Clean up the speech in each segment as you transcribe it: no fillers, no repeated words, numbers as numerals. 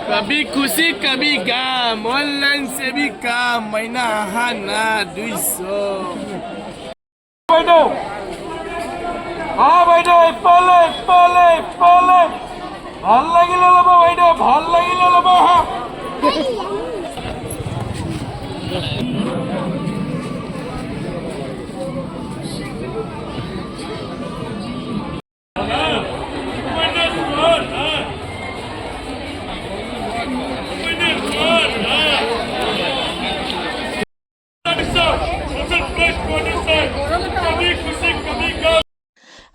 कभी खुशी कभी गम, ऑनलाइन से भी काम, महीना आना 200। বাইদেউ, হা বাইদেউ, ইফালে ইফালে ইফালে। ভাল লাগিলে ল'ব বাইদেউ, ভাল লাগিলে ল'ব। হা।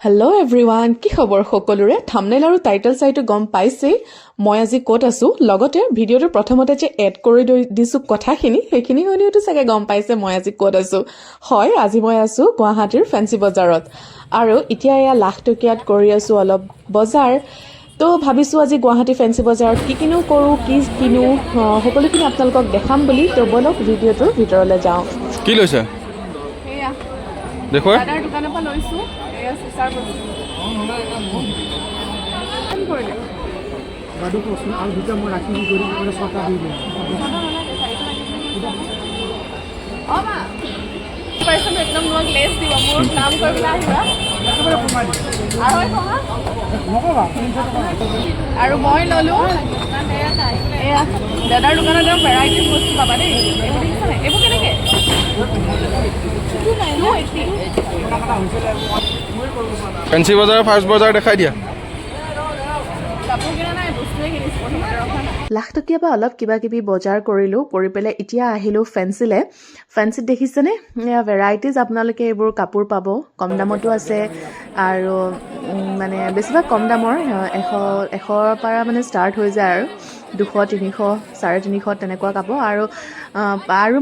হেল্ল' এভৰিৱান, কি খবৰ সকলোৰে? থামনেল আৰু টাইটেল চাইটো গম পাইছেই মই আজি ক'ত আছোঁ। লগতে ভিডিঅ'টোৰ প্ৰথমতে যে এড কৰি দিছোঁ কথাখিনি, সেইখিনি শুনিওতো চাগে গম পাইছে মই আজি ক'ত আছোঁ। হয়, আজি মই আছোঁ গুৱাহাটীৰ ফেঞ্চি বজাৰত আৰু এতিয়া এয়া লাখটকীয়াত কৰি আছোঁ অলপ বজাৰ। তো ভাবিছোঁ আজি গুৱাহাটী ফেঞ্চি বজাৰত কি কিনো কৰোঁ, কি কিনো, সকলোখিনি আপোনালোকক দেখাম বুলি। তো ব'লক, ভিডিঅ'টোৰ ভিতৰলৈ যাওঁ। কি লৈছা? এয়া। দেখুওৱা। দাদাৰ দোকানৰ পৰা লৈছোঁ, এয়া চিচাৰ বস্তু। কিমান কৰিলে? বাইদেউ, কচোন, আৰু দুটা মই ৰাখি দি কৰি মানে ছটা দি দিম। নালাগে, চাৰিটা লাগে। অঁ মা, পাৰ্চেণ্ট একদম তোমাক লেছ দিব। মোৰ নাম কৈ পেলাই আহিবা। একেবাৰে কমাই দিম। 250। নকবা, 300 টকা। আৰু মই ল'লোঁ এয়া। দাদাৰ দোকানত একদম ভেৰাইটিজ বস্তু পাবা দেই। এইবোৰ দেখিছা নাই? এইবোৰ কেনেকৈ? 280। ফেঞ্চি বজাৰৰ ফাৰ্ষ্ট বজাৰ দেখাই দিয়া। কাপোৰ কিনা নাই, বস্তুৱে কিনিছোঁ প্ৰথমতে, ৰখা না। লাখটকীয়া পৰা অলপ কিবা কিবি বজাৰ কৰিলোঁ, কৰি পেলাই এতিয়া আহিলোঁ ফেঞ্চিলে। ফেঞ্চিত দেখিছেনে, এয়া ভেৰাইটিজ আপোনালোকে এইবোৰ কাপোৰ পাব। কম দামতো আছে আৰু মানে বেছিভাগ কম দামৰ, 100 100ৰ পৰা মানে ষ্টাৰ্ট হৈ যায় আৰু 200, 300, 350 তেনেকুৱা কাপোৰ। আৰু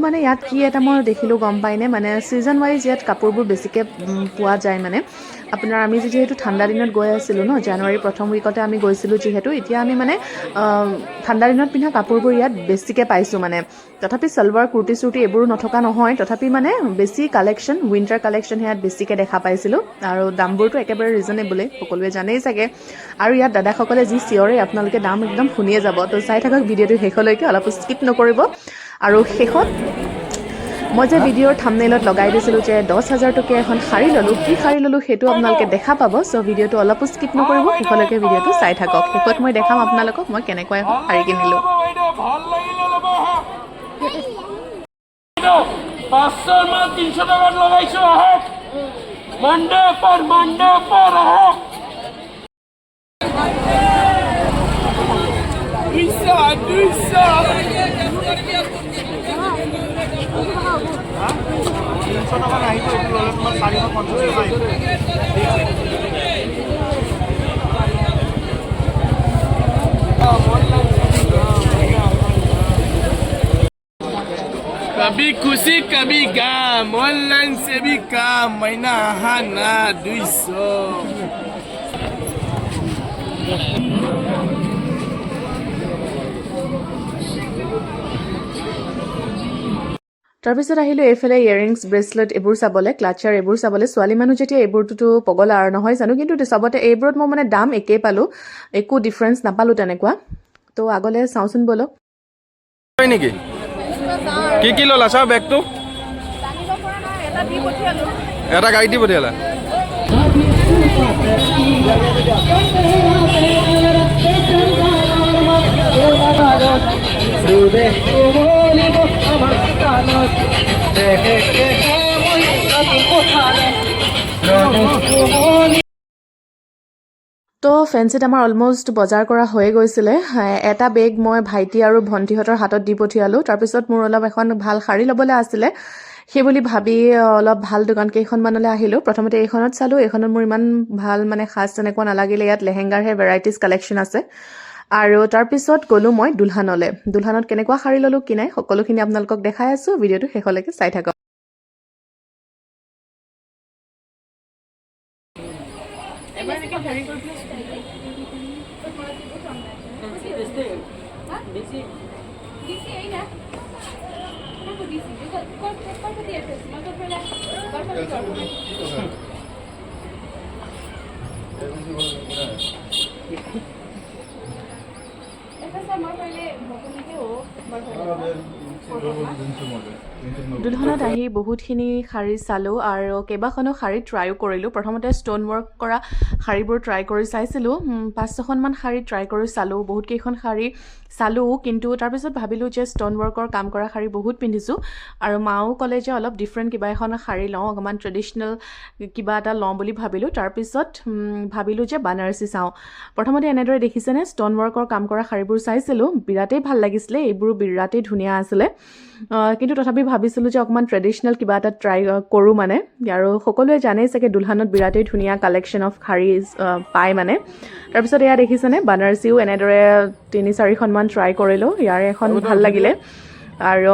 মানে ইয়াত কি এটা মই দেখিলোঁ গম পাইনে? মানে ছিজন ৱাইজ ইয়াত কাপোৰবোৰ বেছিকৈ পোৱা যায়। মানে আপোনাৰ আমি যিহেতু ঠাণ্ডা দিনত গৈ আছিলোঁ ন, জানুৱাৰী প্ৰথম উইকতে আমি গৈছিলোঁ যিহেতু, এতিয়া আমি মানে ঠাণ্ডা দিনত পিন্ধা কাপোৰবোৰ ইয়াত বেছিকৈ পাইছোঁ। মানে তথাপি চালৱাৰ কুৰ্তি চুৰ্তি এইবোৰো নথকা নহয়, তথাপি মানে বেছি কালেকশ্যন, উইণ্টাৰ কালেকশ্যন ইয়াত বেছিকৈ দেখা পাইছিলোঁ। আৰু দামবোৰতো একেবাৰে ৰিজনেবলেই, সকলোৱে জানেই চাগে। আৰু ইয়াত দাদাসকলে যি চিঞৰে, আপোনালোকে দাম একদম শুনিয়ে যাব। তো চাই থাকক ভিডিঅ'টো শেষলৈকে, অলপো স্কিপ নকৰিব। আৰু শেষত মই যে ভিডিঅ'ৰ থামনেইলত লগাই দিছিলোঁ যে 10,000 টকীয়া এখন শাৰী ল'লোঁ, কি শাৰী ল'লোঁ সেইটো আপোনালোকে দেখা পাব। চ' ভিডিঅ'টো অলপো স্কিপ নকৰিব, শেষলৈকে ভিডিঅ'টো চাই থাকক। শেষত মই দেখাম আপোনালোকক মই কেনেকুৱা এখন শাৰী কিনিলোঁ। বাইদেউ, ভাল লাগিলে ল'ব। আহা বাইদেউ, 500ৰ মাল 300 টকাত লগাইছো। আহক, মানডে অফাৰ, মানডে অফাৰ, আহক। 200, 200। 300 টকা আহিব, এইটো ল'লে তোমাৰ 450 টকা আহিব। कभी खुशी कभी गम, ऑनलाइन से भी काम, महीना आना 200। তাৰপিছত আহিলোঁ এইফালে ইয়েৰিংছ, ব্ৰেচলেট এইবোৰ চাবলৈ, ক্লাচাৰ এইবোৰ চাবলৈ। ছোৱালী মানুহ যেতিয়া এইবোৰটোতো পগলা আৰু, নহয় জানো? কিন্তু চবতে এইবোৰত মই মানে দাম একেই পালোঁ, একো ডিফাৰেঞ্চ নাপালোঁ তেনেকুৱা। তো আগলৈ চাওঁচোন ব'লক। হয় নেকি? কি কি ল'লা চাওঁ বেগটো। দাঙিব পৰা নাই, এটা দি পঠিয়ালোঁ। এটা গাড়ী দি পঠিয়ালা। তো ফেঞ্চিত আমাৰ অলমষ্ট বজাৰ কৰা হৈয়ে গৈছিলে। এটা বেগ মই ভাইটি আৰু ভণ্টিহঁতৰ হাতত দি পঠিয়ালোঁ। তাৰপিছত মোৰ অলপ এখন ভাল শাৰী ল'বলৈ আছিলে, সেই বুলি ভাবি অলপ ভাল দোকান কেইখনমানলৈ আহিলোঁ। প্ৰথমতে এইখনত চালোঁ, এইখনত মোৰ ইমান ভাল মানে সাজ তেনেকুৱা নালাগিলে। ইয়াত লেহেংগাৰহে ভেৰাইটিজ কালেকশ্যন আছে। আৰু তাৰপিছত গ'লোঁ মই দুলহানলৈ। দুলহানত কেনেকুৱা শাৰী ল'লোঁ কি নাই, সকলোখিনি আপোনালোকক দেখাই আছোঁ। ভিডিঅ'টো শেষলৈকে চাই থাকক। এবাৰ এনেকৈ হেৰি কৰি পেলাই। দুলহানত আহি বহুতখিনি শাৰী চালোঁ আৰু কেইবাখনো শাৰী ট্ৰাইও কৰিলোঁ। প্ৰথমতে ষ্ট'ন ৱৰ্ক কৰা শাৰীবোৰ ট্ৰাই কৰি চাইছিলোঁ, 5-6খনমান শাৰী ট্ৰাই কৰি চালোঁ, বহুতকেইখন শাৰী চালোঁ। কিন্তু তাৰপিছত ভাবিলোঁ যে ষ্ট'ন ৱৰ্কৰ কাম কৰা শাৰী বহুত পিন্ধিছোঁ আৰু মাও ক'লে যে অলপ ডিফাৰেণ্ট কিবা এখন শাৰী লওঁ, অকণমান ট্ৰেডিশ্যনেল কিবা এটা লওঁ বুলি ভাবিলোঁ। তাৰপিছত ভাবিলোঁ যে বানাৰসী চাওঁ। প্ৰথমতে এনেদৰে দেখিছেনে ষ্ট'ন ৱৰ্কৰ কাম কৰা শাৰীবোৰ চাইছিলোঁ, বিৰাটেই ভাল লাগিছিলে, এইবোৰো বিৰাটেই ধুনীয়া আছিলে। কিন্তু তথাপি ভাবিছিলোঁ যে অকণমান ট্ৰেডিশ্যনেল কিবা এটা ট্ৰাই কৰোঁ মানে। আৰু সকলোৱে জানেই চাগে দুলহানত বিৰাটেই ধুনীয়া কালেকশ্যন অফ শাৰী পায় মানে। তাৰপিছত এয়া দেখিছেনে বানাৰসীও এনেদৰে 3-4খনমান ট্ৰাই কৰিলোঁ, ইয়াৰে এখন ভাল লাগিলে আৰু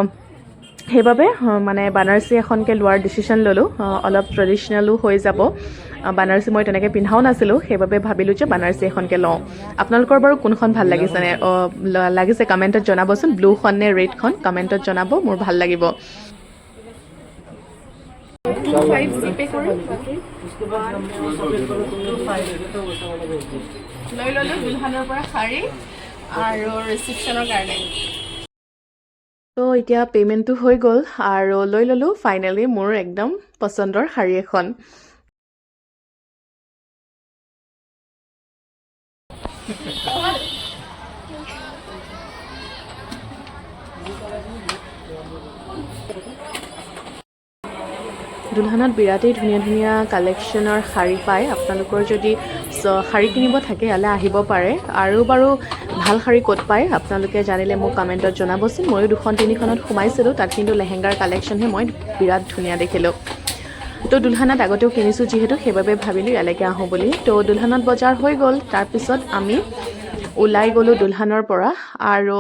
সেইবাবে মানে বানাৰসী এখনকে লোৱাৰ ডিচিশ্যন ল'লোঁ। অলপ ট্ৰেডিশ্যনেলো হৈ যাব। বানাৰসী মই তেনেকৈ পিন্ধাও নাছিলোঁ, সেইবাবে ভাবিলোঁ যে বানাৰসী এখনকে লওঁ। আপোনালোকৰ বাৰু কোনখন ভাল লাগিছেনে লাগিছে কমেণ্টত জনাবচোন। ব্লুখন নে ৰেডখন কমেণ্টত জনাব, মোৰ ভাল লাগিব। 25 জিপে কৰিম। লৈ ল'লোঁ দুলহানৰ পৰা শাৰী আৰু ৰিচিপশ্যনৰ কাৰণে। তো এতিয়া পে'মেণ্টটো হৈ গ'ল আৰু লৈ ল'লোঁ ফাইনেলি মোৰ একদম পচন্দৰ শাৰী এখন। দুলহানত বিৰাটেই ধুনীয়া ধুনীয়া কালেকশ্যনৰ শাৰী পায়। আপোনালোকৰ যদি শাৰী কিনিব থাকে ইয়ালৈ আহিব পাৰে। আৰু বাৰু ভাল শাৰী ক'ত পায় আপোনালোকে জানিলে মোক কমেণ্টত জনাবচোন। ময়ো 2-3খনত সোমাইছিলোঁ, তাত কিন্তু লেহেংগাৰ কালেকশ্যনহে মই বিৰাট ধুনীয়া দেখিলোঁ। তো দুলহানত আগতেও কিনিছোঁ যিহেতু, সেইবাবে ভাবিলোঁ ইয়ালৈকে আহোঁ বুলি। তো দুলহানত বজাৰ হৈ গ'ল, তাৰপিছত আমি ওলাই গ'লোঁ দুলহানৰ পৰা আৰু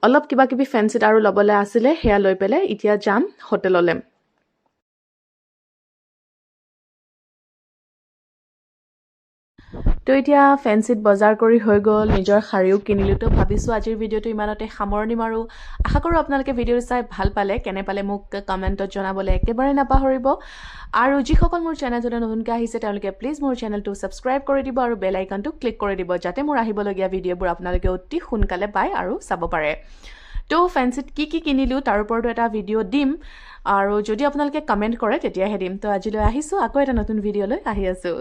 অলপ কিবা কিবি ফেঞ্চিত আৰু ল'বলৈ আছিলে, সেয়া লৈ পেলাই এতিয়া যাম হোটেললৈ। তো এতিয়া ফেঞ্চিত বজাৰ কৰি হৈ গ'ল, নিজৰ শাৰীও কিনিলোঁ। তো ভাবিছোঁ আজিৰ ভিডিঅ'টো ইমানতে সামৰণি মাৰোঁ। আশা কৰোঁ আপোনালোকে ভিডিঅ'টো চাই ভাল পালে। কেনে পালে মোক কমেণ্টত জনাবলৈ একেবাৰে নাপাহৰিব। আৰু যিসকল মোৰ চেনেলটোলৈ নতুনকৈ আহিছে তেওঁলোকে প্লিজ মোৰ চেনেলটো ছাবস্ক্ৰাইব কৰি দিব আৰু বেল আইকনটো ক্লিক কৰি দিব, যাতে মোৰ আহিবলগীয়া ভিডিঅ'বোৰ আপোনালোকে অতি সোনকালে পায় আৰু চাব পাৰে। তো ফেঞ্চিত কি কি কিনিলোঁ তাৰ ওপৰতো এটা ভিডিঅ' দিম, আৰু যদি আপোনালোকে কমেণ্ট কৰে তেতিয়াহে দিম। তো আজিলৈ আহিছোঁ, আকৌ এটা নতুন ভিডিঅ'লৈ আহি আছোঁ।